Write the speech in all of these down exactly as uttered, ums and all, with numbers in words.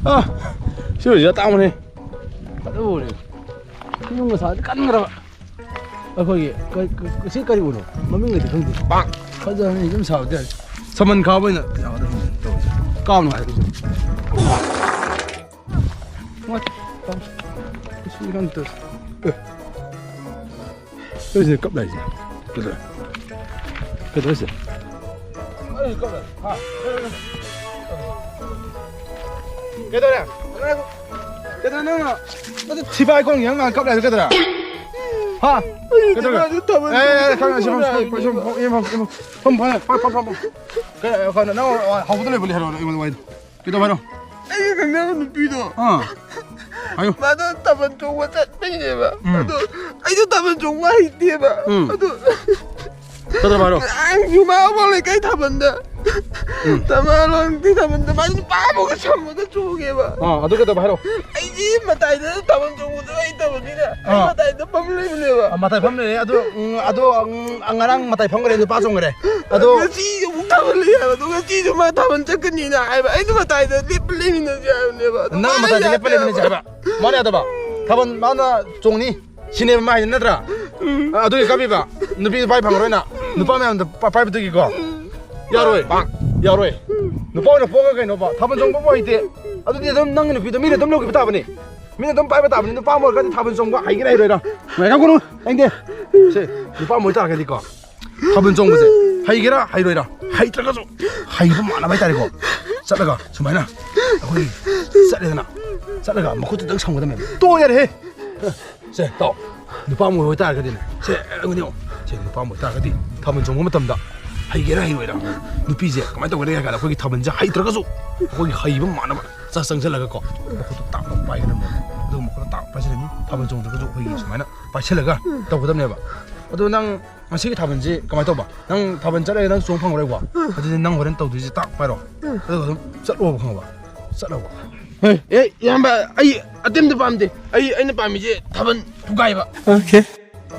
ꯑꯥ, ꯁꯤ ꯑꯣꯏꯔꯗꯤ ꯑꯇꯥꯡꯕꯅꯦ꯫ ꯐꯖꯕ ꯎꯔꯦ꯫ ꯁꯤ ꯌꯨꯝꯒ ꯁꯥꯔꯗꯤ ꯀꯟꯈ꯭ꯔꯕ꯫ ꯑꯩꯈꯣꯏꯒꯤ ꯀ-, ꯀ-, ꯁꯤ ꯀꯔꯤ ꯎꯅꯣ? ꯃꯃꯤꯡꯒꯗꯤ ꯈꯪꯗꯦ꯫ ꯐꯖꯕꯅꯤ, ꯌꯨꯝ ꯁꯥꯕꯗꯤ ꯌꯥꯔꯦ꯫ ꯁꯃꯟ ꯈꯥꯕ ꯑꯣꯏꯅ ꯌꯥꯒꯗ꯭ꯔꯥ ꯈꯪꯗꯦ ꯇꯧꯔꯤꯁꯦ꯫ ꯀꯥꯎꯅꯨ ꯍꯥꯏꯕꯁꯦ꯫ ꯃꯣꯏ ꯇꯧ-, ꯁꯤ ꯈꯪꯗꯦ ꯇꯧꯔꯤꯁꯦ꯫ ꯑꯦ꯫ ꯀꯩꯁꯦ ꯀꯞ ꯂꯩꯁꯦ? ꯀꯩꯗꯧꯔꯦ? ꯀꯩꯗꯧꯔꯦ ꯁꯦ? ꯀꯩꯗꯧꯔꯦ? ꯀꯩꯗꯧꯔꯦ ꯅꯪꯅ? ꯅꯪ ꯊꯤꯕꯥꯏ ꯈꯣꯡ ꯌꯦꯡ ꯉꯥꯡ ꯀꯞ ꯂꯩꯁꯦ ꯀꯩꯗꯧꯔꯦ? ꯍꯥ? ꯀꯩꯗꯧꯔꯦ? ꯑꯦ, ꯑꯦ, ꯈꯪꯉꯦ, ꯁꯤ ꯐꯝ, ꯁꯤ ꯐꯝ, ꯁꯤ ꯐꯝ, ꯁꯤ ꯐꯝ, ꯐꯝ, ꯐꯝ, ꯐꯝ, ꯐꯝ, ꯐꯝ꯫ ꯀꯩ, ꯀꯩꯅꯣ, ꯅꯪ ꯍꯧꯕꯗ ꯂꯩꯕ ꯂꯩ ꯍꯥꯏꯔꯣ, ꯑꯩꯉꯣꯟꯗ ꯋꯥꯏꯗꯣ꯫ ꯀꯩꯗꯧ ꯍꯥꯏꯅꯣ? ꯑꯩꯒ ꯈꯪꯅꯕ ꯅꯨꯄꯤꯗꯣ꯫ ꯑꯥ꯫ ꯍꯥꯏꯌꯨ꯫ ꯃꯥꯗꯣ ꯊꯥꯕꯜ ꯆꯣꯡꯕ ꯆꯠꯄꯩꯅꯦꯕ꯫ ꯎꯝ꯫ ꯑꯗꯣ ꯑꯩꯗꯣ ꯊꯥꯕꯜ ꯆꯣꯡꯕ ꯍꯩꯇꯦꯕ꯫ ꯎꯝ꯫ ꯑꯗꯣ ꯀꯩꯗꯧꯔꯕ ꯍꯥꯏꯔꯣ? ꯉꯔꯥꯡꯁꯨ ꯃꯥ ꯑꯋꯥꯡ ꯂꯩꯀꯥꯏ ꯊꯥꯕꯜꯗ꯫ ꯎꯝ꯫ ꯊꯥꯕꯜ ꯂꯣꯟꯕꯤ ꯊꯥꯕꯜꯗ ꯃꯥꯗꯤ ꯅꯨꯄꯥ ꯑꯃꯒ ꯁꯝꯃꯒ ꯆꯣꯡꯉꯦꯕ꯫ ꯑꯥ, ꯑꯗꯨ ꯀꯩꯗꯧꯕ ꯍꯥꯏꯔꯣ? ꯑꯩꯗꯤ ꯃꯇꯥꯏꯗ ꯊꯥꯕꯜ ꯆꯣꯡꯕꯗꯣ ꯍꯩꯇꯕꯅꯤꯅ ꯑꯩ ꯑꯥ꯫ ꯃꯇꯥꯏꯗ ꯐꯝ ꯂꯩꯕꯅꯦꯕ꯫ ꯑꯥ, ꯃꯇꯥꯏ ꯐꯝ ꯂꯩꯔꯦ꯫ ꯑꯗꯨ, ꯎꯝ, ꯑꯗꯨ, ꯎꯝ, ꯉꯔꯥꯡ ꯃꯇꯥꯏ ꯐꯝꯈ꯭ꯔꯦ, ꯅꯨꯄꯥ ꯆꯣꯡꯈ꯭ꯔꯦ꯫ ꯑꯗꯣ ꯉꯁꯤ ꯑꯃꯨꯛ ꯊꯥꯕꯜ ꯂꯩ ꯍꯥꯏꯕ꯫ ꯑꯗꯣ ꯉꯁꯤꯁꯨ ꯃꯥ ꯊꯥꯕꯜ ꯆꯠꯀꯅꯤꯅ ꯍꯥꯏꯕ꯫ ꯑꯩꯗꯣ ꯃꯇꯥꯏꯗ ꯂꯦꯞꯄ ꯂꯩꯃꯤꯟꯅꯁꯦ ꯍꯥꯏꯕꯅꯦꯕ꯫ ꯑꯗꯣ ꯅꯪ ꯃꯥꯅ ꯃꯇꯥꯏꯗ ꯂꯦꯞꯄ ꯌꯥꯗꯦ ꯂꯩꯃꯤꯟꯅꯁꯦ ꯍꯥꯏꯕ꯫ ꯍꯥꯏꯕ? ꯃꯥꯅ ꯌꯥꯗꯕ? ꯊꯥꯕꯜ ꯃꯥꯅ ꯆꯣꯡꯅꯤ ꯁꯤꯅꯦꯕ ꯃꯥ ꯍꯥꯏꯁꯦ ꯅꯠꯇ꯭ꯔꯥ? ꯎꯝ꯫ ꯑ, ꯑꯗꯨꯒꯤ ꯀꯞꯄꯤꯕ? ꯅꯨꯄꯤ ꯄꯥꯏ ꯐꯪꯉꯔꯣꯏꯅ? ꯅꯨꯄꯥ ꯃꯌꯥꯝꯗꯣ ꯄꯥ-, ꯄꯥꯏꯕꯗꯨꯒꯤꯀꯣ? ꯌꯥꯔꯣꯏ꯫ ꯌꯥꯔꯣꯏ꯫ ꯅꯨꯄꯥ ꯑꯣꯏꯅ ꯄꯣꯛꯑꯒ ꯀꯩꯅꯣꯕ? ꯊꯥꯕꯜ ꯆꯣꯡꯕꯕꯨ ꯍꯩꯇꯦ꯫ ꯑꯗꯨꯗꯤ ꯑꯗꯨꯝ ꯅꯪꯒꯤ ꯅꯨꯄꯤꯗꯣ ꯃꯤꯅ ꯑꯗꯨꯝ ꯂꯧꯈꯤꯕ ꯇꯥꯕꯅꯤ꯫ ꯃꯤꯅ ꯑꯗꯨꯝ ꯄꯥꯏꯕ ꯇꯥꯕꯅꯤ꯫ ꯅꯨꯄꯥ ꯑꯃ ꯑꯣꯏꯔꯒꯗꯤ ꯊꯥꯕꯜ ꯆꯣꯡꯕ ꯍꯩꯒꯦꯔꯥ ꯍꯩꯔꯣꯏꯔꯥ? ꯉꯥꯏꯈꯣ ꯀꯣꯅꯨ꯫ ꯅꯪꯗꯤ꯫ ꯁꯦ, ꯅꯨꯄꯥ ꯑꯃ ꯑꯣꯏꯇꯥꯔꯒꯗꯤꯀꯣ, ꯊꯥꯕꯜ ꯆꯣꯡꯕꯁꯦ ꯍꯩꯒꯦꯔꯥ ꯍꯩꯔꯣꯏꯔꯥ? ꯍꯩꯇ꯭ꯔꯒꯁꯨ ꯍꯩꯕ ꯃꯥꯟꯅꯕ ꯍꯥꯏꯇꯥꯔꯦꯀꯣ꯫ ꯆꯠꯂꯒ ꯁꯨꯃꯥꯏꯅ ꯑꯩꯈꯣꯏꯒꯤ ꯆꯠꯂꯦꯗꯅ, ꯆꯠꯂꯒ ꯃꯈꯨꯠꯇꯨꯗꯪ ꯁꯝꯒꯗꯕꯅꯦꯕ꯫ ꯇꯣ, ꯌꯥꯔꯦꯍꯦ꯫ ꯁꯦ, ꯇꯥꯎ꯫ ꯅꯨꯄꯥ ꯑꯃ ꯑꯣꯏꯇꯥꯔꯒꯗꯤꯅꯦ, ꯁꯦ, ꯑꯩꯉꯣꯟꯗ ꯌꯦꯡꯉꯣ꯫ ꯁꯦ, ꯅꯨꯄꯥ ꯑꯃ ꯑꯣꯏꯇꯥꯔꯒꯗꯤ ꯊꯥꯕꯜ ꯆꯣꯡꯕ ꯃꯇꯝꯗ ꯍꯩꯒꯦꯔꯥ ꯍꯩꯔꯣꯏꯔꯥ, ꯅꯨꯄꯤꯁꯦ ꯀꯃꯥꯏꯅ ꯇꯧꯒꯅꯤ ꯍꯥꯏ ꯀꯥꯟꯗ, ꯑꯩꯈꯣꯏꯒꯤ ꯊꯥꯕꯜꯁꯦ ꯍꯩꯇ꯭ꯔꯒꯁꯨ ꯑꯩꯈꯣꯏꯒꯤ ꯍꯩꯕ ꯃꯥꯟꯅꯕ ꯆ-, ꯆꯪꯁꯤꯜꯂꯒꯀꯣ, ꯃꯈꯨꯠꯇꯣ ꯇꯥꯛ ꯇꯥꯛ ꯄꯥꯏꯒꯗꯕꯅꯦꯕ꯫ ꯑꯗꯨꯒ ꯃꯈꯨꯠꯇꯣ ꯇꯥꯛ ꯄꯥꯏꯁꯤꯜꯂꯅꯤ꯫ ꯊꯥꯕꯜ ꯆꯣꯡꯗ꯭ꯔꯒꯁꯨ ꯑꯩꯈꯣꯏꯒꯤ ꯁꯨꯃꯥꯏꯅ ꯄꯥꯏꯁꯤꯜꯂꯒ ꯇꯧꯒꯗꯕꯅꯦꯕ꯫ ꯑꯗꯣ ꯅꯪ ꯉꯁꯤꯒꯤ ꯊꯥꯕꯜꯁꯤ ꯀꯃꯥꯏꯅ ꯇꯧꯕ? ꯅꯪ ꯊꯥꯕꯜ ꯆꯠꯂꯒ ꯅꯪ ꯆꯣꯡ ꯐꯪꯉꯔꯣꯏꯀꯣ? ꯑꯗꯨꯗꯤ ꯅꯪ ꯍꯣꯔꯦꯟ ꯇꯧꯗꯣꯏꯁꯦ ꯇꯥꯛ ꯄꯥꯏꯔꯣ꯫ ꯑꯗꯨꯒ ꯑꯗꯨꯝ ꯆꯠꯂꯣꯕ, ꯈꯪꯉꯕ? ꯆꯠꯂꯣꯕ꯫ ꯑꯦ, ꯏꯌꯥꯝꯕ, ꯑꯩ ꯑꯇꯦꯝꯗ ꯄꯥꯝꯗꯦ꯫ ꯑꯩ, ꯑꯩꯅ ꯄꯥꯝꯃꯤꯁꯦ ꯊꯥꯕꯜ ꯊꯨꯒꯥꯏꯕ꯫ Okay.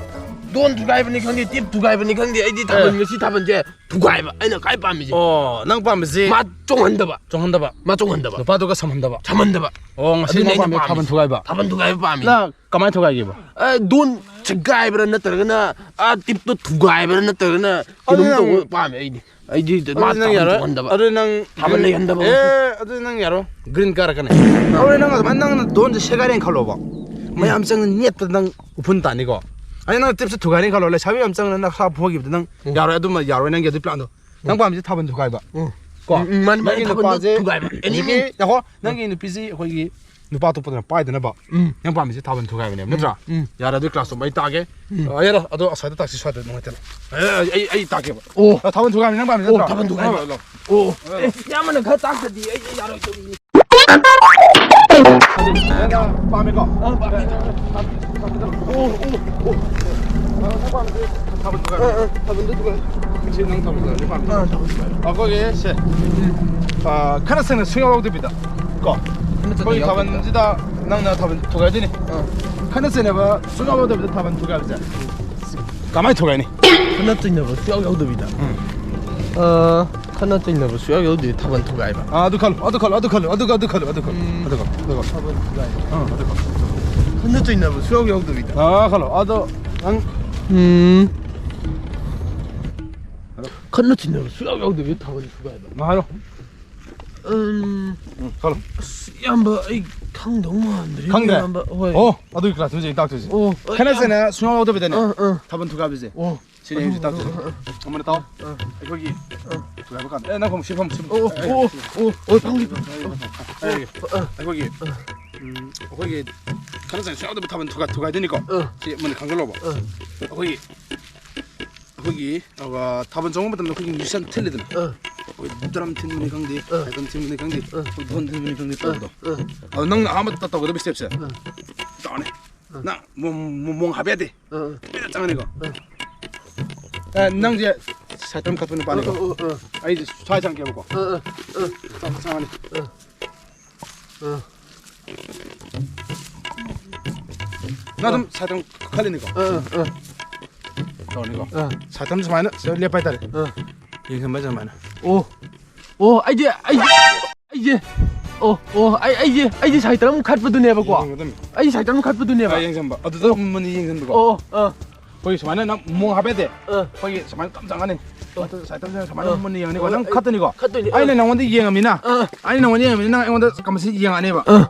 ꯗꯣꯟ ꯊꯨꯒꯥꯏꯕꯅꯤ ꯈꯪꯗꯦ, ꯇꯤꯞ ꯊꯨꯒꯥꯏꯕꯅꯤ ꯈꯪꯗꯦ, ꯑꯩꯗꯤ ꯊꯥꯕꯜ, ꯑꯦ꯫ ꯉꯁꯤ ꯊꯥꯕꯜꯁꯦ ꯊꯨꯒꯥꯏꯕ ꯑꯩꯅ ꯈ꯭ꯋꯥꯏ ꯄꯥꯝꯃꯤꯁꯦ꯫ ꯑꯣ, ꯅꯪ ꯄꯥꯝꯃꯤꯁꯤ ꯃꯥ ꯆꯣꯡꯍꯟꯗꯕ꯫ ꯆꯣꯡꯍꯟꯗꯕ꯫ ꯃꯥ ꯆꯣꯡꯍꯟꯗꯕ꯫ ꯅꯨꯄꯥꯗꯨꯒ ꯁꯝꯍꯟꯗꯕ꯫ ꯁꯝꯍꯟꯗꯕ꯫ ꯑꯣ, ꯉꯁꯤ ꯑꯗꯨꯅ ꯅꯪ ꯑꯩꯅ ꯄꯥꯝꯃꯤ ꯄꯥꯝꯃꯤꯁꯦ꯫ ꯊꯥꯕꯜ ꯊꯨꯒꯥꯏꯕ? ꯊꯥꯕꯜ ꯊꯨꯒꯥꯏꯕ ꯄꯥꯝꯃꯤ꯫ ꯅꯪ ꯀꯃꯥꯏꯅ ꯊꯨꯒꯥꯏꯒꯦꯕ? ꯑ, ꯗꯣꯟ ꯊꯨꯒꯥꯏꯕ꯭ꯔꯥ ꯅꯠꯇ꯭ꯔꯒꯅ, ꯑ, ꯇꯤꯞꯇꯣ ꯊꯨꯒꯥꯏꯕ꯭ꯔꯥ ꯅꯠꯇ꯭ꯔꯒꯅ ꯑꯗꯨ ꯀꯩꯅꯣꯝ ꯅꯪ ꯇꯧꯕ ꯄꯥꯝꯃꯦ ꯑꯩꯗꯤ꯫ ꯑꯩꯗꯤ ꯃꯥ ꯑꯗꯨꯗꯤ ꯅꯪ ꯊꯥꯕꯜ ꯌꯥꯔꯣꯏ꯫ ꯆꯣꯡꯍꯟꯗꯕ꯫ ꯑꯗꯨꯗꯤ ꯅꯪ ꯊꯥꯕꯜ green, ꯂꯩꯍꯟꯗꯕ꯫ ꯑꯦ, ꯑꯗꯨꯗꯤ ꯅꯪ ꯌꯥꯔꯣꯏ꯫ Green ꯀꯥꯔꯛꯀꯅꯤ꯫ ꯍꯣꯔꯦꯟ ꯅꯪ ꯑꯗꯨꯃꯥꯏꯅ ꯅꯪꯅ ꯗꯣꯟꯁꯦ ꯁꯦꯒꯥꯏꯔꯦꯅ ꯈꯜꯂꯣꯕ꯫ ꯎꯝ꯫ ꯃꯌꯥꯝ ꯆꯪꯅ ꯅꯦꯠꯄꯗ ꯅꯪ ꯎꯐꯨꯟ ꯇꯥꯅꯤꯀꯣ꯫ ꯑꯩ ꯅꯪ ꯇꯤꯞꯁꯦ ꯊꯨꯒꯥꯏꯔꯦꯅ ꯈꯜꯂꯣ, ꯂꯩꯁꯥꯕꯤ ꯃꯌꯥꯝ ꯆꯪꯅ ꯅꯁꯥ ꯐꯨꯍꯈꯤꯕꯗ ꯅꯪ ꯎꯝ꯫ ꯌꯥꯔꯣꯏ, ꯑꯗꯨꯃ ꯌꯥꯔꯣꯏ ꯅꯪꯒꯤ ꯑꯗꯨ planꯗꯣ꯫ ꯅꯪ ꯎꯝ꯫ ꯄꯥꯝꯃꯤꯁꯦ ꯊꯥꯕꯜ ꯊꯨꯒꯥꯏꯕ꯫ ꯎꯝ꯫ ꯀꯣ? ꯎꯝ, ꯎꯝ, ꯃꯥꯅꯤ, ꯃꯥꯅꯤ, ꯅꯪꯒꯤ ꯊꯥꯕꯜꯗꯣ ꯅꯨꯄꯥꯁꯦ ꯊꯨꯒꯥꯏꯕ꯫ Any ꯍꯧꯖꯤꯛꯀꯤ, means꯫ ꯉꯥꯏꯈꯣ, ꯅꯪꯒꯤ ꯅꯨꯄꯤꯁꯤ ꯑꯩꯈꯣꯏꯒꯤ ꯅꯨꯄꯥ ꯑꯇꯣꯞꯄꯗꯨꯅ ꯄꯥꯏꯗꯅꯕ ꯎꯝ꯫ ꯅꯪ ꯄꯥꯝꯃꯤꯁꯦ ꯊꯥꯕꯜ ꯊꯨꯒꯥꯏꯕꯅꯦꯕ, ꯎꯝ, ꯅꯠꯇ꯭ꯔꯥ? ꯎꯝ꯫ ꯌꯥꯔꯦ, ꯑꯗꯨ class roomꯗ ꯑꯩ ꯇꯥꯛꯑꯒꯦ꯫ ꯎꯝ꯫ ꯑ, ꯌꯥꯔꯦ, ꯑꯗꯣ ꯑꯁ꯭ꯋꯥꯏꯗ ꯇꯥꯛꯁꯤ, ꯁ꯭ꯋꯥꯏꯗ ꯅꯨꯡꯉꯥꯏꯇꯅ꯫ ꯑꯦ, ꯑꯩ, ꯑꯩ, ꯑꯩ ꯇꯥꯛꯀꯦꯕ꯫ ꯑꯣ꯫ ꯑ, ꯊꯥꯕꯜ ꯊꯨꯒꯥꯏꯕꯅꯦ ꯅꯪ ꯄꯥꯝꯃꯤꯁꯦ ꯑꯣ, ꯅꯠꯇ꯭ꯔꯥ? ꯊꯥꯕꯜ ꯊꯨꯒꯥꯏꯕ꯫ ꯂꯥꯎ, ꯂꯥꯎ꯫ ꯑꯣ꯫ ꯑꯦ, ꯏꯌꯥꯝꯕꯅ ꯈꯔ ꯇꯥꯛꯇꯗꯤ ꯑꯩ, ꯑꯩ ꯌꯥꯔꯣꯏꯗꯧꯔꯤꯅꯤ꯫ ꯅꯪ ꯄꯥꯝꯃꯦꯀꯣ? ꯑ, ꯄꯥꯝꯃꯦ꯫ ꯑꯣ, ꯑꯣ, ꯑꯣ꯫ ꯑ, ꯅꯪ ꯄꯥꯝꯃꯤꯁꯦ ꯊꯥꯕꯜ ꯊꯨꯒꯥꯏꯕ꯫ ꯑ, ꯑ, ꯊꯥꯕꯜꯗꯣ ꯊꯨꯒꯥꯏ꯫ ꯁꯤ ꯅꯪ ꯊꯥꯕꯜ ꯊꯨꯒꯥꯏꯕ ꯄꯥꯝꯃꯦ꯫ ꯑ, ꯊꯥꯕꯜ ꯊꯨꯒꯥꯏ꯫ ꯑꯩꯈꯣꯏꯒꯤ ꯁꯦ, ꯎꯝ꯫ ꯑ, ꯈꯠꯅ ꯆꯩꯅ ꯁꯨꯡꯌꯥꯎ ꯌꯥꯎꯗꯕꯤꯗ ꯀꯣ? ꯈꯠꯅ ꯆꯩꯅ ꯑꯩꯈꯣꯏꯒꯤ ꯌꯥꯎꯗꯕꯤꯗ꯫ ꯊꯥꯕꯜꯁꯤꯗ ꯅꯪꯅ ꯊꯥꯕꯜ ꯊꯨꯒꯥꯏꯗꯣꯏꯅꯤ꯫ ꯑꯥ꯫ ꯈꯠꯅ ꯆꯩꯅꯕ ꯁꯨꯡꯌꯥꯎ ꯌꯥꯎꯗꯕꯤꯗ ꯊꯥꯕꯜ ꯊꯨꯒꯥꯏꯕꯁꯦ ꯀꯃꯥꯏꯅ ꯊꯨꯒꯥꯏꯅꯤ? ꯈꯠꯅ ꯆꯩꯅꯕ ꯁꯨꯡꯌꯥꯎ ꯌꯥꯎꯗꯕꯤꯗ꯫ ꯎꯝ꯫ ꯑꯥ, ꯈꯠꯅ ꯆꯩꯅꯕ ꯁꯨꯡꯌꯥꯎ ꯌꯥꯎꯗꯕꯤꯗ ꯊꯥꯕꯜ ꯊꯨꯒꯥꯏꯕ꯫ ꯑꯥ, ꯑꯗꯨ ꯈꯜꯂꯣ, ꯑꯗꯨ ꯈꯜꯂꯣ, ꯑꯗꯨ ꯈꯜꯂꯣ, ꯑꯗꯨ ꯈꯜꯂꯣ, ꯑꯗꯨ ꯈꯜꯂꯣ, ꯎꯝ꯫ ꯑꯗꯨ ꯈꯜꯂꯣ, ꯑꯗꯨ ꯈꯜꯂꯣ꯫ ꯊꯥꯕꯜ ꯊꯨꯒꯥꯏꯕ꯫ ꯑꯥ, ꯑꯗꯨ ꯈꯜꯂꯣ꯫ ꯈꯠꯅ ꯆꯩꯅꯕ ꯁꯨꯡꯌꯥꯎ ꯌꯥꯎꯗꯕꯤꯗ꯫ ꯑꯥ, ꯈꯜꯂꯣ꯫ ꯑꯗꯣ ꯅꯪ ꯎꯝ꯫ ꯈꯠꯅ ꯆꯩꯅꯕ ꯁꯨꯡꯌꯥꯎ ꯌꯥꯎꯗꯕꯤꯗ ꯊꯥꯕꯜ ꯊꯨꯒꯥꯏꯕ꯫ ꯉꯥꯏꯔꯣ꯫ ꯎꯝ꯫ ꯎꯝ, ꯈꯜꯂꯣ꯫ ꯑꯁ, ꯏꯌꯥꯝꯕ, ꯑꯩ ꯈꯪꯗꯧ ꯃꯥꯟꯗ꯭ꯔꯤ, ꯈꯪꯗ꯭ꯔꯦ? ꯏꯌꯥꯝꯕ꯫ ꯍꯣꯏ꯫ ꯑꯣ, ꯑꯗꯨꯒꯤ class ꯇꯨꯁꯦ ꯑꯩ ꯇꯥꯛꯇꯣꯏꯁꯦ꯫ ꯑꯣ, ꯑꯩ ꯈꯠꯅ ꯌꯥꯝ ꯆꯩꯅ ꯁꯨꯡꯌꯥꯎ ꯌꯥꯎꯗꯕꯤꯗꯅꯦ꯫ ꯑꯥ, ꯑꯥ꯫ ꯊꯥꯕꯜ ꯊꯨꯒꯥꯏꯕꯁꯦ꯫ ꯑꯣ꯫ ꯁꯤꯅꯦ ꯑꯩ ꯍꯧꯖꯤꯛ ꯇꯥꯛꯇꯣꯏꯁꯦ꯫ ꯑꯥ, ꯑꯥ꯫ ꯑꯃꯅ ꯇꯥꯎ꯫ ꯑꯥ꯫ ꯑꯩꯈꯣꯏꯒꯤ ꯑꯥ꯫ ꯊꯨꯒꯥꯏꯕ ꯀꯥꯟꯗ꯫ ꯑꯦ, ꯅꯪ ꯐꯝꯃꯨ, ꯁꯤ ꯐꯝꯃꯨ, ꯁꯤ ꯐꯝꯃꯨ꯫ ꯑꯣ, ꯑꯣ, ꯑꯦ, ꯑꯣ, ꯑꯣ, ꯑꯣ, ꯐꯝꯒꯦ, ꯐꯝꯒꯦ꯫ ꯑꯦ, ꯑꯥ꯫ ꯑꯩꯈꯣꯏꯒꯤ, ꯑꯥ꯫ ꯎꯝ, ꯑꯩꯈꯣꯏꯒꯤ ꯈꯠꯅ ꯆꯩꯅ ꯁꯨꯡꯌꯥꯎ ꯌꯥꯎꯗꯕ ꯊꯥꯕꯜ ꯊꯨꯒꯥꯏ-, ꯊꯨꯒꯥꯏꯗꯣꯏꯅꯤꯀꯣ꯫ ꯑꯥ꯫ ꯁꯤ ꯃꯨꯟꯅ ꯈꯪꯖꯜꯂꯣꯕ꯫ ꯑꯥ꯫ ꯑꯩꯈꯣꯏꯒꯤ ꯑꯩꯈꯣꯏꯒꯤ, ꯑ, ꯊꯥꯕꯜ ꯆꯣꯡꯕ ꯃꯇꯝꯗ ꯑꯩꯈꯣꯏꯒꯤ musician ꯊꯤꯜꯂꯤꯗꯅ꯫ ꯑꯥ꯫ ꯑꯩꯈꯣꯏ drum ꯊꯤꯟꯕꯅꯤ ꯈꯪꯗꯦ, ꯑꯥ꯫ ꯁꯥꯏꯀꯜ ꯊꯤꯟꯕꯅꯤ ꯈꯪꯗꯦ, ꯑꯥ꯫ ꯑꯩꯈꯣꯏ ꯙꯣꯟ ꯊꯤꯟꯕꯅꯤ ꯈꯪꯗꯦ ꯑꯥ, ꯇꯧꯕꯗꯣ꯫ ꯑꯥ꯫ ꯑꯗꯣ ꯅꯪꯅ ꯑꯍꯥꯟꯕ ꯇ-, ꯇꯧꯒꯗꯕ stepꯁꯦ꯫ ꯑꯥ꯫ ꯇꯧꯔꯅꯤ꯫ ꯑꯥ꯫ ꯅꯪ ꯃꯣ-, ꯃꯣ-, ꯃꯣꯡ ꯍꯥꯞꯄ ꯌꯥꯗꯦ꯫ ꯑꯥ, ꯑꯥ꯫ ꯄꯦꯟꯅ ꯆꯪꯉꯅꯤꯀꯣ꯫ ꯑꯥ꯫ ꯑꯦ, ꯅꯪꯁꯦ ꯁꯥꯏꯠ ꯑꯃ ꯀꯠꯄ ꯅꯨꯄꯥꯅꯤꯀꯣ꯫ ꯑꯥ, ꯑꯥ, ꯑꯥ꯫ ꯑꯩꯁꯦ ꯁ꯭ꯋꯥꯏ ꯆꯪꯉꯛꯀꯦꯕꯀꯣ꯫ ꯑꯥ, ꯑꯥ, ꯑꯥ꯫ ꯆꯪ-, ꯆꯪꯉꯅꯤ꯫ ꯑꯥ꯫ ꯑꯥ꯫ ꯅꯪ ꯑꯗꯨꯝ ꯁꯥꯏꯠ ꯑꯃ ꯈꯜꯂꯤꯅꯤꯀꯣ? ꯑꯥ, ꯑꯥ, ꯑꯥ꯫ ꯇꯧꯔꯅꯤꯀꯣ꯫ ꯑꯥ꯫ ꯁꯥꯏꯠ ꯑꯃ ꯁꯨꯃꯥꯏꯅ ꯁꯤꯗ ꯂꯦꯞꯄ ꯍꯥꯏꯇꯥꯔꯦ꯫ ꯑꯥ꯫ ꯌꯦꯡꯁꯟꯕ ꯁꯨꯃꯥꯏꯅ꯫ ꯑꯣ꯫ ꯑꯣ, ꯑꯩꯁꯦ, ꯑꯩꯁꯦ, ꯑꯩꯁꯦ, ꯑꯣ, ꯑꯣ, ꯑꯩ, ꯑꯩꯁꯦ, ꯑꯩꯁꯦ ꯁꯥꯏꯠ ꯑꯃ ꯈꯠꯄꯗꯨꯅꯦꯕꯀꯣ꯫ ꯌꯦꯡꯁꯟꯒꯗꯕꯅꯤ꯫ ꯑꯩꯁꯦ ꯁꯥꯏꯠ ꯑꯃ ꯈꯠꯄꯗꯨꯅꯦꯕ꯫ ꯑꯥ, ꯌꯦꯡꯁꯟꯕ꯫ ꯑꯗꯨꯗ ꯃꯨꯟꯅ ꯌꯦꯡꯁꯟꯕꯀꯣ꯫ ꯑꯣ, ꯑꯥ꯫ ꯑꯩꯈꯣꯏ ꯁꯨꯃꯥꯏꯅ ꯅꯪ ꯃꯣꯡ ꯍꯥꯞꯄꯦ ꯇꯦ꯫ ꯑꯥ꯫ ꯑꯩꯈꯣꯏꯒꯤ ꯁꯨꯃꯥꯏꯅ ꯇꯞ ꯆꯪꯉꯅꯤ꯫ ꯑꯥ꯫ ꯑꯗꯨ ꯁꯥꯏꯠ ꯇꯞ ꯆꯪꯉꯒ ꯁꯨꯃꯥꯏꯅ ꯑꯥ꯫ ꯃꯨꯟꯅ ꯌꯦꯡꯉꯅꯤꯀꯣ꯫ ꯑꯣ, ꯅꯪ ꯑꯩ ꯈꯠꯇꯣꯏꯅꯤꯀꯣ꯫ ꯈꯠꯇꯣꯏꯅꯤ꯫ ꯑꯥ꯫ ꯑꯩꯅ ꯅꯪꯉꯣꯟꯗ ꯌꯦꯡꯉꯝꯃꯤꯅ꯫ ꯑꯥ꯫ ꯑꯩꯅ ꯅꯪꯉꯣꯟꯗ ꯌꯦꯡꯉꯝꯃꯤꯅ ꯅꯪ ꯑꯩꯉꯣꯟꯗ ꯀꯃꯁꯤ ꯌꯦꯡꯉꯛꯑꯅꯦꯕ꯫ ꯑꯥ꯫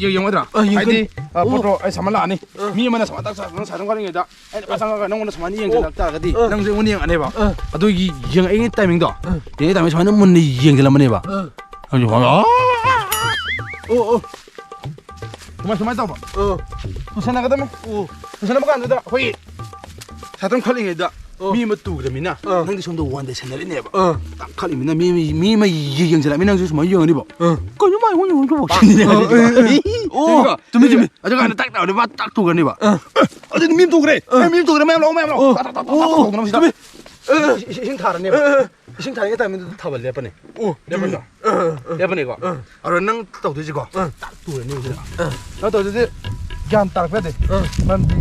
ꯌꯦꯡ-, ꯌꯦꯡꯉꯣꯏꯗ꯭ꯔꯥ? ꯑꯥ, ꯌꯦꯡꯉꯛꯀꯅꯤ꯫ ꯍꯥꯏꯗꯤ, ꯑ, ꯑꯣ꯫ ꯄꯣꯠꯇꯣ ꯑꯩ ꯁꯃꯟ ꯂꯥꯛꯑꯅꯤ꯫ ꯑꯥ꯫ ꯃꯤ ꯑꯃꯅ ꯁꯃꯟ ꯇꯛ ꯁꯥ-, ꯅꯪ ꯁꯥꯏꯠ ꯑꯃ ꯈꯠꯂꯤꯉꯩꯗ ꯑꯩꯅ ꯄꯥꯛ ꯆꯪꯉꯒ ꯅꯪꯉꯣꯟꯗ ꯁꯨꯃꯥꯏꯅ ꯑꯣ꯫ ꯌꯦꯡꯁꯤꯜꯂꯛ ꯇꯥꯔꯒꯗꯤ ꯑꯥ꯫ ꯅꯪꯁꯨ ꯑꯩꯉꯣꯟꯗ ꯌꯦꯡꯉꯛꯑꯅꯦꯕ꯫ ꯑꯥ꯫ ꯑꯗꯨꯒꯤ ꯌꯦꯡꯉꯛꯏꯉꯩ ꯇꯥꯏꯃꯤꯡꯗꯣ, ꯑꯥ꯫ ꯌꯦꯡꯉꯛꯏ ꯇꯥꯏꯃꯤꯡ ꯁꯨꯃꯥꯏꯅ ꯃꯨꯟꯅ ꯌꯦꯡꯁꯤꯜꯂꯝꯃꯅꯦꯕ꯫ ꯑꯥ꯫ ꯍꯧꯖꯤꯛ ꯐꯥꯎꯕ, ꯑꯥ! ꯑꯣ, ꯑꯣ꯫ ꯁꯨꯃꯥꯏ, ꯁꯨꯃꯥꯏꯅ ꯇꯧꯕ꯫ ꯑꯥ꯫ ꯄꯨꯁꯟꯅꯒꯗꯕꯅꯤ꯫ ꯑꯣ꯫ ꯄꯨꯁꯟꯅꯕ ꯀꯥꯟꯗꯨꯗ ꯑꯩꯈꯣꯏꯒꯤ ꯁꯥꯏꯠ ꯑꯃ ꯈꯠꯂꯤꯉꯩꯗ ꯑꯥ꯫ ꯃꯤ ꯑꯃ ꯇꯨꯈ꯭ꯔꯃꯤꯅ ꯑꯥ꯫ ꯅꯪꯗꯤ ꯁꯣꯝꯗ ꯋꯥꯟꯗ ꯁꯦꯟꯅꯔꯤꯅꯦꯕ꯫ ꯑꯥ꯫ ꯇꯛ ꯈꯠꯂꯤꯃꯤꯅ ꯃꯤ, ꯃꯤ, ꯃꯤ ꯑꯃ ꯌꯦꯡꯁꯤꯜꯂꯛꯑꯃꯤ ꯅꯪꯁꯨ ꯁꯨꯃꯥꯏꯅ ꯌꯦꯡꯉꯅꯤꯕ꯫ ꯑꯥ꯫ ꯀꯩꯅꯣ ꯃꯥꯏ ꯍꯣꯡ ꯍꯣꯡ ꯇꯧꯕ ꯁꯤꯅꯤꯅꯦ꯫ ꯑꯥ, ꯑꯥ, ꯑꯥ꯫ ꯑꯣ, ꯆꯨꯝꯃꯤ, ꯆꯨꯝꯃꯤ꯫ ꯑꯗꯨ ꯀꯥꯟꯗ ꯇꯛ ꯇꯧꯔꯗꯤ ꯃꯥ ꯇꯛ ꯇꯨꯈ꯭ꯔꯅꯤꯕ꯫ ꯑꯥ꯫ ꯑꯗꯨꯗꯤ ꯃꯤ ꯑꯃ ꯇꯨꯈ꯭ꯔꯦ꯫ ꯑꯥ꯫ ꯑꯦ, ꯃꯤ ꯑꯃ ꯇꯨꯈ꯭ꯔꯦ꯫ ꯃꯌꯥꯝ ꯂꯥꯛꯑꯣ, ꯃꯌꯥꯝ ꯂꯥꯛꯑꯣ꯫ ꯑꯥ꯫ ꯇꯛ, ꯇꯛ, ꯇꯛ, ꯑꯣ, ꯇꯛ ꯇꯧꯗꯅꯕ ꯁꯤꯗ꯫ ꯆꯨꯝꯃꯤ꯫ ꯑꯥ꯫ ꯏꯁꯤꯡ, ꯏꯁꯤꯡ ꯊꯥꯔꯅꯦꯕ꯫ ꯑꯥ, ꯑꯥ꯫ ꯏꯁꯤꯡ ꯊꯥꯔꯤꯉꯩ ꯇꯥꯏꯃꯤꯡꯗꯨꯗ ꯊꯥꯕꯜ ꯂꯦꯞꯄꯅꯤ꯫ ꯑꯣ, ꯂꯦꯞꯄꯅꯤꯀꯣ? ꯑꯥ, ꯑꯥ, ꯑꯥ꯫ ꯂꯦꯞꯄꯅꯤꯀꯣ? ꯑꯥ꯫ ꯑꯗꯣ ꯅꯪ ꯇꯧꯗꯣꯏꯁꯤꯀꯣ? ꯑꯥ꯫ ꯇꯥꯛ ꯇꯨꯔꯅꯤ ꯍꯧꯖꯤꯛ꯫ ꯑꯥ꯫ ꯅꯪ ꯇꯧꯗꯣꯏꯁꯤ ꯒ꯭ꯌꯥꯟ ꯇꯥꯔꯛꯄ ꯌꯥꯗꯦ꯫ ꯑꯥ꯫ ꯃꯔꯝꯗꯤ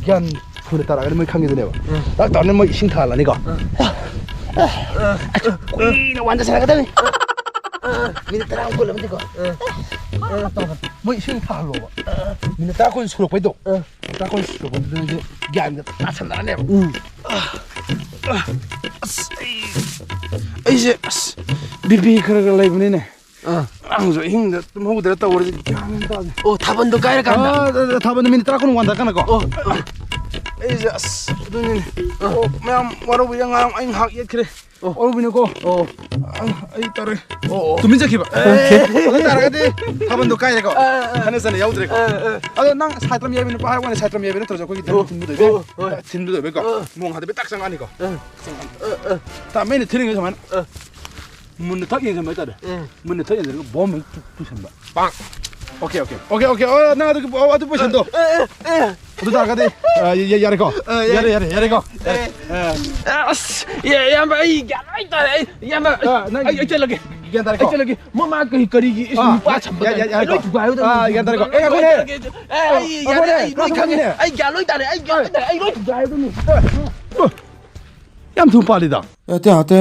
ꯒ꯭ꯌꯥꯟ ꯊꯨꯅ ꯇꯥꯔꯛꯑꯒꯗꯤ ꯃꯣꯏ ꯈꯪꯈꯤꯗꯣꯏꯅꯦꯕ꯫ ꯑꯥ꯫ ꯇꯥꯛ ꯇꯧꯔꯅꯤ ꯃꯣꯏ ꯏꯁꯤꯡ ꯊꯥꯍꯜꯂꯅꯤꯀꯣ? ꯑꯥ꯫ ꯑꯥ꯫ ꯀꯨꯏꯅ ꯋꯥꯟꯗ ꯁꯥꯟꯅꯒꯗꯕꯅꯤ꯫ ꯑꯥ꯫ ꯃꯤꯅꯤꯠ ꯇꯔꯥ ꯀꯨꯟ ꯑꯃꯗꯤꯀꯣ? ꯑꯥ꯫ ꯑꯥ, ꯇꯧꯔꯣ꯫ ꯃꯣꯏ ꯏꯁꯤꯡ ꯊꯥꯍꯜꯂꯣꯕ꯫ ꯑꯥ꯫ ꯃꯤꯅꯤꯠ ꯇꯔꯥ ꯀꯨꯟ ꯁꯨꯔꯛꯄꯩꯗꯣ? ꯑꯥ꯫ ꯇꯔꯥ ꯀꯨꯟ ꯁꯨꯔꯛꯄꯗꯨꯗꯗꯤ ꯒ꯭ꯌꯥꯟꯒ ꯇꯥꯁꯜꯂꯛꯑꯅꯦꯕ꯫ ꯎꯝ꯫ ꯑꯁ, ꯑꯩ, ꯑꯩꯁꯦ, ꯑꯁ, ꯕꯤ ꯄꯤ ꯈꯔ ꯈꯔ ꯂꯩꯕꯅꯤꯅꯦ꯫ ꯑꯥ꯫ ꯉꯔꯥꯡꯁꯨ ꯑꯍꯤꯡꯗ ꯇꯨꯝꯍꯧꯗ꯭ꯔꯦ ꯇꯧꯔꯤꯁꯦ, ꯒ꯭ꯌꯥꯟ ꯃꯦꯟ ꯇꯥꯗꯦ꯫ ꯑꯣ, ꯊꯥꯕꯜꯗꯣ ꯀꯥꯏꯔꯀꯥꯟꯗ? ꯑꯥ, ꯑꯥ, ꯑꯥ, ꯊꯥꯕꯜ ꯅꯨꯃꯤꯠ ꯇꯔꯥ ꯀꯨꯟ ꯋꯥꯟꯊꯔꯀꯥꯟꯗꯀꯣ꯫ ꯑꯣ, ꯑꯣ꯫ ꯑꯩꯁꯦ, ꯑꯁ, ꯑꯗꯨꯅꯤꯅꯦ꯫ ꯑꯥ꯫ ꯑꯣ, ꯃꯌꯥꯝ ꯋꯥꯔꯧꯕꯤꯔ ꯉꯔꯥꯡ ꯑꯩ ꯉꯥꯏꯍꯥꯛ ꯌꯦꯠꯈ꯭ꯔꯦ꯫ ꯑꯣ꯫ ꯋꯥꯔꯧꯕꯤꯅꯨꯀꯣ꯫ ꯑꯣ꯫ ꯑꯥ, ꯑꯩ ꯇꯧꯔꯦ꯫ ꯑꯣ, ꯑꯣ꯫ ꯇꯨꯃꯤꯟ ꯆꯠꯈꯤꯕ꯫ ꯑꯦ꯫ ꯑꯗꯨ ꯇꯥꯔꯒꯗꯤ ꯊꯥꯕꯜꯗꯣ ꯀꯥꯏꯔꯦꯀꯣ꯫ ꯑꯥ, ꯑꯥ꯫ ꯈꯠꯅ ꯆꯩꯅ ꯌꯥꯎꯗ꯭ꯔꯦꯀꯣ꯫ ꯑꯥ, ꯑꯥ꯫ ꯑꯗꯣ ꯅꯪ ꯁꯥꯏꯠ ꯑꯃ ꯌꯥꯏꯕ ꯅꯨꯄꯥ ꯍꯥꯏꯕ ꯋꯥꯅꯤ, ꯁꯥꯏꯠ ꯑꯃ ꯌꯥꯏꯕ ꯅꯠꯇ꯭ꯔꯁꯨ ꯑꯩꯈꯣꯏꯒꯤ ꯑꯣ꯫ ꯊꯤꯟꯕꯗꯣ ꯏꯕꯦ꯫ ꯑꯣ, ꯍꯣꯏ꯫ ꯊꯤꯟꯕꯗꯣ ꯏꯕꯦꯀꯣ꯫ ꯑꯥ꯫ ꯃꯣꯡ ꯍꯥꯗꯕꯤ ꯇꯥꯛ ꯆꯪꯉꯛꯑꯅꯤꯀꯣ꯫ ꯑꯥ꯫ ꯇꯥꯛ ꯆꯪꯉꯛꯑꯅꯤ꯫ ꯑꯥ, ꯑꯥ꯫ ꯇꯥ ꯃꯩꯅ ꯊꯤꯜꯂꯤꯉꯩ ꯁꯨꯃꯥꯏꯅ꯫ ꯑꯥ꯫ ꯃꯨꯟꯅ ꯊꯛ ꯌꯦꯡꯁꯤꯟꯕ ꯍꯥꯏꯇꯥꯔꯦ꯫ ꯎꯝ꯫ ꯃꯨꯟꯅ ꯊꯛ ꯌꯦꯡꯁꯤꯜꯂꯒ ꯕꯣꯝ ꯍꯦꯛ ꯇꯨ-, ꯇꯨꯁꯟꯕ꯫ ꯄꯥꯛ꯫ Okay, okay. Okay, okay. ꯑꯣ, ꯅꯪ ꯑꯗꯨꯒꯤ, ꯑꯣ, ꯑꯗꯨ ꯄꯨꯁꯤꯟꯗꯣ꯫ ꯑꯦ, ꯑꯦ, ꯑꯦ꯫ ꯑꯗꯨ ꯇꯥꯔꯒꯗꯤ, ꯑ, ꯌꯥ-, ꯌꯥ-, ꯌꯥꯔꯦꯀꯣ? ꯑ, ꯌꯥꯔꯦ꯫ ꯌꯥꯔꯦ, ꯌꯥꯔꯦ, ꯌꯥꯔꯦꯀꯣ? ꯑꯦ꯫ ꯑꯦ꯫ ꯑꯁ, ꯏꯌꯥ-, ꯏꯌꯥꯝꯕ, ꯑꯩ ꯒ꯭ꯌꯥꯟ ꯂꯣꯏ ꯇꯥꯔꯦ꯫ ꯑꯩ, ꯏꯌꯥꯝꯕ, ꯑ, ꯅꯪ ꯑꯩ, ꯑꯩ ꯆꯠꯂꯒꯦ꯫ ꯒ꯭ꯌꯥꯟ ꯇꯥꯔꯦꯀꯣ? ꯑꯩ ꯆꯠꯂꯒꯦ꯫ ꯃꯃꯥ ꯀꯔꯤ ꯀꯔꯤꯒꯤ ꯏꯁ ꯑꯥ, ꯅꯨꯄꯥ ꯌꯥ-, ꯁꯝꯕ ꯌꯥ-, ꯌꯥ-, ꯇꯥꯏ꯫ ꯑꯩ ꯌꯥꯔꯦꯀꯣ꯫ ꯂꯣꯏ ꯊꯨꯒꯥꯏꯍꯧꯗꯕꯅꯤ꯫ ꯑꯥ, ꯒ꯭ꯌꯥꯟ ꯇꯥꯔꯦꯀꯣ꯫ ꯑꯦ, ꯑꯩꯈꯣꯏꯅꯦ꯫ ꯑꯩ ꯌꯥꯔꯦ, ꯑꯩꯈꯣꯏꯅꯦ, ꯑꯩ ꯂꯣꯏ ꯈꯪꯉꯦ꯫ ꯑꯩꯈꯣꯏꯅꯦ꯫ ꯑꯩ ꯒ꯭ꯌꯥꯟ ꯂꯣꯏ ꯇꯥꯔꯦ꯫ ꯑꯩ ꯒ꯭ꯌꯥꯟ ꯂꯣꯏ ꯇꯥꯔꯦ꯫ ꯑꯩ ꯂꯣꯏ ꯊꯨꯒꯥꯏꯍꯧꯗꯕꯅꯤ꯫ ꯌꯥꯝ ꯊꯨꯅ ꯄꯥꯜꯂꯤꯗ꯫ ꯌꯥꯇꯦ, ꯌꯥꯇꯦ꯫